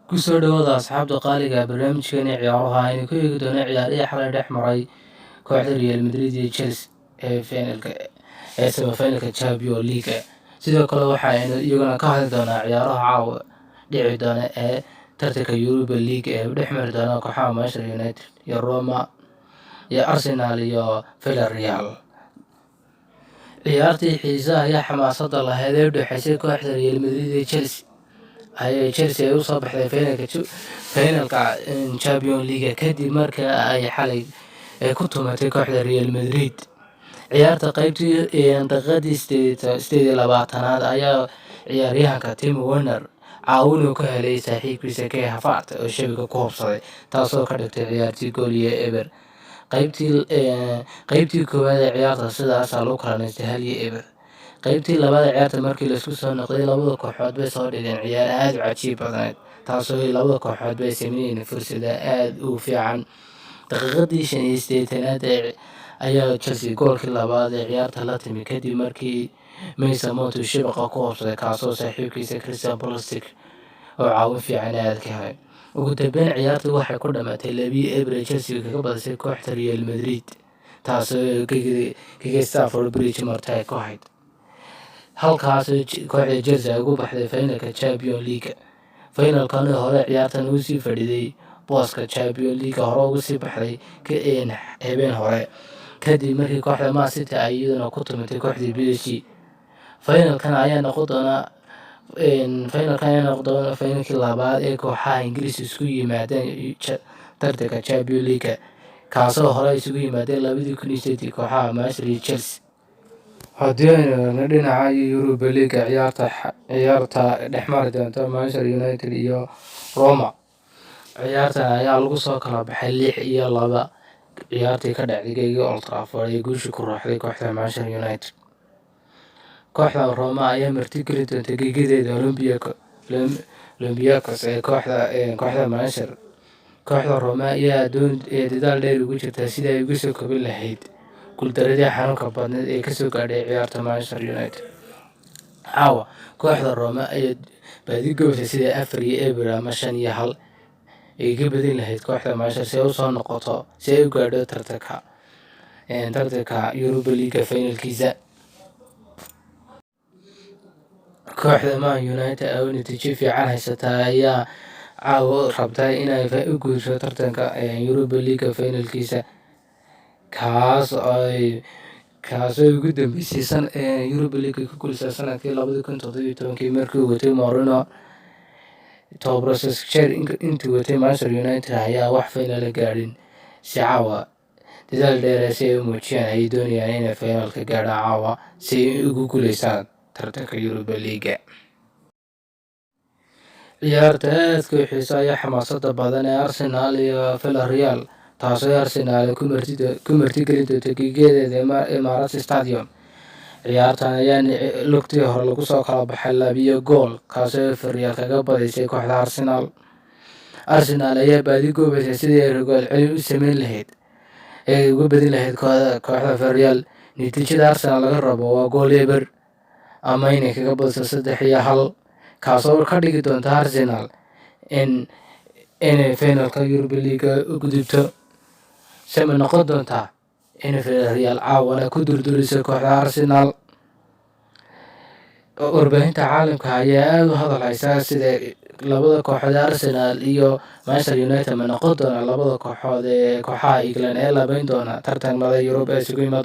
Kusoo dhawaada, asxaabta qaaliga, barnaamijkeena ciyaaraha aynu ku eegi doono ciyaarihii xalay dhex maray kooxda Real Madrid iyo Chelsea ee finalka ee semifinalka Champions League. Sidoo kale waxa aynu iyaguna ka hadli doonaa ciyaaraha caawa dhici doona ee tartanka Europa League ee dhex mari doona kooxaha Manchester United iyo Roma iyo Arsenal iyo Villarreal. Ciyaartii xiisaha iyo xamaasada lahayd ee u dhexeysay kooxda Real Madrid iyo Chelsea ayay Chelsea ay usoo baxday finalka Champions League kadib marka ay xalay ay ku tumatay kooxda Real Madrid. Ciyaarta qeybtii daqiiqadii 28aad ayaa ciyaaryahanka Timo Werner caawin uu ka helay saaxiibkiisa Kai Havertz oo shabiga ku hubsaday, taasoo ka dhigtay ciyaartii 1-0. Qeybtii koowaad ee ciyaarta sidaasaa lagu kala naystay, 1-0. Qeybtii labaad ee ciyaarta markii laisku soo noqday, labada kooxood bay soo dhigeen ciyaar aada u cajiib badneed, taasoo labada kooxood bay sameynayeen fursada aada u fiican. Daqiiqadii 85aad ayaa Chelsea goolkii labaad ee ciyaarta la timi kadib markii Mason Mount uu shabaqa ku hubsaday, kaasoo saaxiibkiisa Christian Pulisic oo caawin fiican aada ka helay. Ugu dambeyn ciyaartii waxay ku dhamaatay 2-0 ee Chelsea kaga badisay kooxda Real Madrid, taasoo kaga Stamford Bridge marti ay ku ahayd. Halkaas kooxda Chelsea ay ugu baxday finalka Champions League. Finalkani hore ciyaartan uu sii fadhiday booska Champions League hore ugu sii baxday habeen hore kadib markii kooxda Man City ay iyaduna ku tumatay kooxdii PSG. Finalkan ayaa noqon doona finalkii labaad ee kooxaha Ingiriis isku yimaadeen tartanka Champions League, kaasoo hore isugu yimaadeen 2008-dii kooxaha Manchester iyo Chelsea. Haddii aynu eegno dhinaca Europa League, ciyaarta dhexmari doonta Manchester United iyo Roma, ciyaartan ayaa lagu soo kala baxay 6-2. Ciyaartii ka dhacday geyga Old Trafford ee guusha ku raaxday kooxda Manchester United. Kooxda Roma ayaa martigeli doonta geegadeeda Olympiacos ee kooxda Manchester. Kooxda Roma ayaa dadaal dheer ugu jirta sidii ay uga soo kobin lahayd guuldaradii xanuunka badneed ee kasoo gaadhay ciyaarta Manchester United. Caawa kooxda Roma ayaa baadi-goobta sidii 4-0 ama 5-1 ay ga badin lahayd kooxda Manchester si ay usoo noqoto, si ay u gaadho tartanka Europa League finalkiisa. Kooxda Man United oo natiijo fiican haysata ayaa caawa rabta inay u guusho tartanka Europa League finalkiisa, kaasoo ugu dambeysay Europa League ku guuleysta sanadkii 2017-kii markii uu watay Mourinho. Tababare Solskjaer intuu watay Manchester United ayaa wax final gaadhin. Si caawa dadaal dheer si ay u muujiyaan ayay doonayaan inay finalka gaadhaan caawa si ay ugu guuleystaan tartanka Europa League. Ciyaarta aadka u xiisaha iyo xamaasada badan ee Arsenal iyo Villarreal, taasoo Arsenal ku martigelin doonto geegadeeda Emirates Stadium. Ciyaartan ayaa lugtii hore lagu soo kala baxay 2 gool, kaasoo Villarreal kaga badisay kooxda Arsenal. Arsenal ayaa baadi goobaysa sidii ay rogaal celin u sameyn lahayd ee uga badin lahayd kooxda Villarreal. Natiijada Arsenal laga rabo waa 1-0 ama inay kaga badiso 3-1, kaasoo ka dhigi doonta Arsenal inay finalka Europa League u gudubto. Sema noqon doontaa in Villarreal caawana ku durduriso kooxda Arsenal? Warbaahinta caalamka ayaa aada u hadal haysaa sida labada kooxood ee Arsenal iyo Manchester United ma noqon doona labada kooxood ee kooxaha England ee labeyn doona tartamada Yurub ee isugu yimaado.